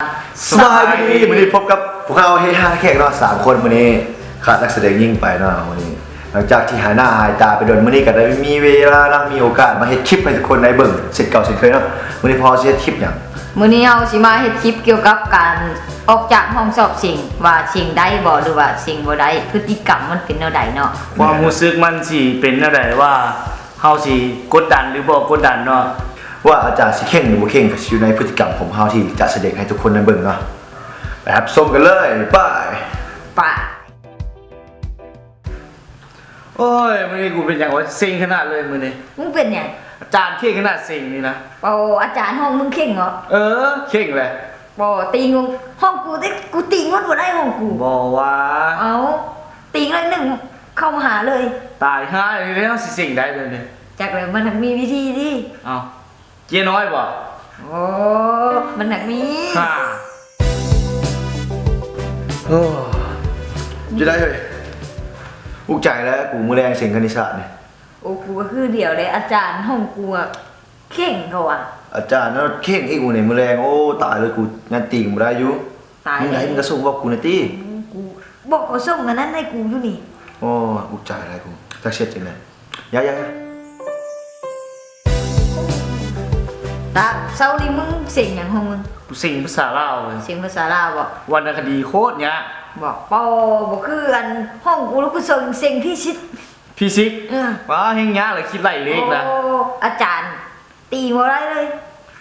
ສະບາຍດີ ມື້ນີ້ພົບກັບພວກເຮົາເຮຮາແຂກເນາະ ສາມຄົນ. ມື້ນີ້ຂາດນັກສະແດງຍິງໄປເນາະ ມື້ນີ້ ຫຼັງຈາກທີ່ຫາຍໜ້າຫາຍຕາໄປດົນ ມື້ນີ້ກໍໄດ້ມີເວລາເນາະ ມີໂອກາດມາເຮັດຄລິບໃຫ້ທຸກຄົນໄດ້ເບິ່ງເຊັ່ນເກົ່າເຊັ່ນເຄີຍເນາະ. ມື້ນີ້ພວກເຮົາຊິເຮັດຄລິບຫຍັງ? ມື້ນີ້ເຮົາຊິມາເຮັດຄລິບກ່ຽວກັບການອອກຈາກຫ້ອງສອບເສັງ ວ່າເສັງໄດ້ບໍ່ ຫຼືວ່າເສັງບໍ່ໄດ້ ພຶດຕິກຳມັນເປັນແນວໃດເນາະ ຄວາມຮູ້ສຶກມັນຊິເປັນແນວໃດ ວ່າເຮົາຊິກົດດັນ ຫຼືບໍ່ກົດດັນເນາະ ວ່າອາຈານຊິເຄັ່ງ ຫຼືບໍ່ເຄັ່ງ ກໍຊິຢູ່ໃນພຶດຕິກຳຂອງເຮົາທີ່ຈະສະແດງໃຫ້ທຸກຄົນໄດ້ເບິ່ງເນາະ. ໄປຮັບຊົມກັນເລີຍ ໄປ ໄປ. ໂອ້ຍ ມື້ນີ້ກູເປັນຫຍັງວະ ເຊັງຂະໜາດເລີຍມື້ນີ້. ມຶງເປັນຫຍັງ? ອາຈານເຄັ່ງຂະໜາດເສັງນີ້ນະ. ໂອ້ ອາຈານຫ້ອງມຶງເຄັ່ງເນາະ. ເອີ ເຄັ່ງແຫຼະ. ບໍ່ ຕີງ ຫ້ອງກູຕິ ກູຕີງົດບໍ່ໄດ້ຫ້ອງກູ. ບໍ່ວ່າ ເອົ້າ ຕີໜ້ອຍໜຶ່ງເຂົ້າມາຫາເລີຍ. ຕາຍຫ່າ ແລ້ວຊິເສັງໄດ້ແບບນີ້. ຈັກແລ້ວ ມັນຫາກມີວິທີຕິ. ເອົ້າ ເກຍນ້ອຍບໍ່? ໂອ້ ມັນໜັກມີ ຫາ. ໂອ້ ຢູ່ໄດ້ເຮີ້ຍ ອຸກໃຈແລ້ວ ກູມື້ແລງເສັງຄະນິດສາດນີ້. ໂອ້ ກູກໍຄືດຽວເດ້ ອາຈານຫ້ອງກູເຄັ່ງເຂົາວ່າ. ອາຈານເນາະເຄັ່ງອີກມື້ນີ້ ມື້ແລງ. ໂອ້ ຕາຍເລີຍ ກູຍັງຕີບໍ່ໄດ້ຢູ່. ຕາຍ ມຶງໄດ້ ມຶງກໍສົ່ງບອກກູແດ່ຕິ. ກູບອກເຂົາສົ່ງອັນນັ້ນໃຫ້ກູຢູ່ນີ້. ໂອ້ ອຸກໃຈຫຼາຍກູ ຈັກຊິເຮັດຈັ່ງໃດ. ຢ່າ ຢ່າ ຢ່າ ຕາ ເຊົ້ານີ້ມຶງເສັງຫຍັງຂອງມຶງ? ກູເສັງພາສາລາວເວີຍ. ເສັງພາສາລາວບໍ? ວັນນະຄະດີໂຄດຍາກ. ບໍ? ເປົ່າ ບໍ່ຄືອັນຫ້ອງກູ ແລ້ວກູເສັງ ເສັງຟີຊິກ. ຟີຊິກ? ເອີ ວ້າ ແຮ່ງຍາກເລີຍ ຄິດໄລ່ເລກນະ. ໂອ້ ອາຈານຕີບໍ່ໄດ້ເລີຍ.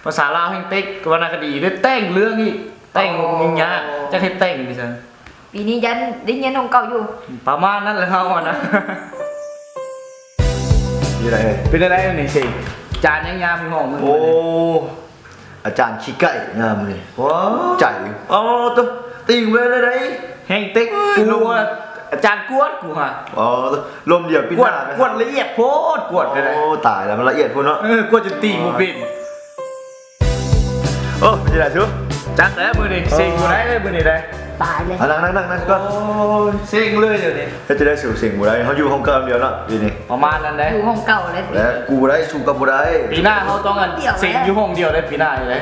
ພາສາລາວແຮ່ງເຕັກ ວັນນະຄະດີ ໄດ້ແຕ່ງເລື່ອງອີກ ແຕ່ງ ໂອ້ ຫຍຸ້ງຍາກ ຈັກເຮັດແຕ່ງຢູ່ຊັ້ນ. ປີນີ້ຍັງໄດ້ຮຽນຂອງເກົ່າຢູ່. ປະມານນັ້ນແຫຼະເຮົາຫັ້ນນະ. ຢູ່ໃດເອີຍ? ເປັນຈັ່ງໃດນີ້ເສັງ? ຈານຍັງງາມຢູ່ຫ້ອງມຶງ. ໂອ້ ອາຈານຂີ້ໄກ່ງາມນີ້. ວ້າ ໃຈ ເອົາໂຕ ຕິງເວີຍໄດ້. ແຮ່ງເຕັກ ເອີຍ ກູ ລົມ ອາຈານກວດກູຫາ. ອໍ ລົມດຽວປິດໜ້າ ກວດລະອຽດໂພດ ກວດກໍໄດ້. ໂອ້ ຕາຍແລ້ວ ມັນລະອຽດໂພດເນາະ. ເອີ ກວດຈົນຕີບໍ່ເປັນ. ໂອ້ ເປັນຈັ່ງໃດຊຸ? ຈັກແລ້ວມື້ນີ້ ເອີ ເສັງບໍ່ໄດ້ເລີຍມື້ນີ້ໄດ໋. ຕາຍເລີຍ. ເອົາ ນັ່ງໆໆກ່ອນ. ໂອ້ຍ ເສັງເລີຍດຽວນີ້. ເຮັດຈັ່ງໃດຊຸ ເສັງບໍ່ໄດ້ ເຮົາຢູ່ຫ້ອງເກົ່າດຽວເນາະປີນີ້. ປະມານນັ້ນເດ້ ຢູ່ຫ້ອງເກົ່າແລ້ວ. ແລ້ວກູບໍ່ໄດ້ ຊູກັບບໍ່ໄດ້. ປີໜ້າເຮົາຕ້ອງອັນ ເສັງຢູ່ຫ້ອງດຽວໄດ້ປີໜ້ານີ້ເດ້.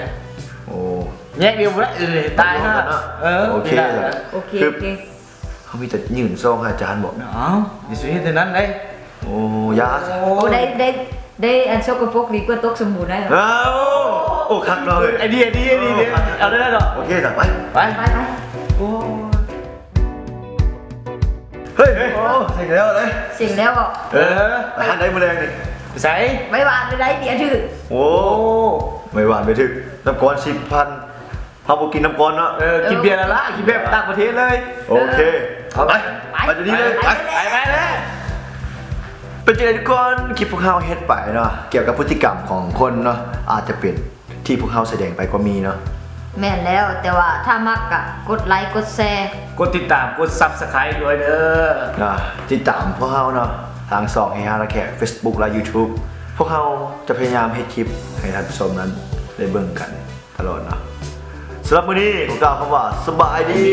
ໂອ້ ແຍກດຽວບໍ່ໄດ້ເລີຍ ຕາຍຫ່າ. ເອີ ໂອເຄ ໂອເຄ ໂອເຄ. ເຮົາມີແຕ່ຍື່ນຊອງໃຫ້ອາຈານບໍ? ເອົ້າ ຊິເຮັດແນວນັ້ນໄດ໋. ໂອ້ ຢ່າ. ໂອ້ ໄດ້ ໄດ້ ໄດ້ອັນສົກກະປົກດີກວ່າຕົກສົມບູນໄດ໋. ເອົ້າ ໂອ້ ຄັກເນາະເຮີ້ຍ. ໄອເດຍ ໄອເດຍ ໄອເດຍ ເອີ ເອົາໄດ້ ໄດ້ດອກ. ໂອເຄ ໄປ ໄປ ໄປ. ໂອ້ ເຮີ້ຍ ໂອ້ ເສັງແລ້ວເດ້ ເສັງແລ້ວບໍ? ເອີ ໄປຮ້ານໃດມື້ແລງນີ້? ໄປໃສ? ໄມ້ຫວານໄປໄດ້ເບຍຖືກ. ໂອ້ ໄມ້ຫວານເບຍຖືກ ນ້ຳກ້ອນສິບພັນ. ເຮົາບໍ່ກິນນ້ຳກ້ອນເນາະ. ເອີ ກິນເບຍລະລະ ກິນແບບຕ່າງປະເທດເລີຍ. ໂອເຄ ເອີ ໄປ ໄປ ໄປ ໄປ ໄປ ໄປ ໄປ ໄປ ໄປ. ເປັນຈັ່ງໃດທຸກຄົນ? ຄລິບພວກເຮົາເຮັດໄປເນາະ ກ່ຽວກັບພຶດຕິກຳຂອງຄົນເນາະ ອາດຈະເປັນທີ່ພວກເຮົາສະແດງໄປກໍມີເນາະ. ແມ່ນແລ້ວ ແຕ່ວ່າຖ້າມັກກະກົດໄລ ກົດແຊ ກົດຕິດຕາມ ກົດ Subscribe ດ້ວຍເດີເນາະ. ຕິດຕາມພວກເຮົາເນາະ ທາງຊ່ອງເຮຮາລະແຂກ Facebook ແລະ YouTube. ພວກເຮົາຈະພະຍາຍາມເຮັດຄລິບໃຫ້ທ່ານຜູ້ຊົມນັ້ນໄດ້ເບິ່ງກັນ ຕະຫຼອດເນາະ. ສຳລັບມື້ນີ້ ຂໍກ່າວຄຳວ່າ ສະບາຍດີ.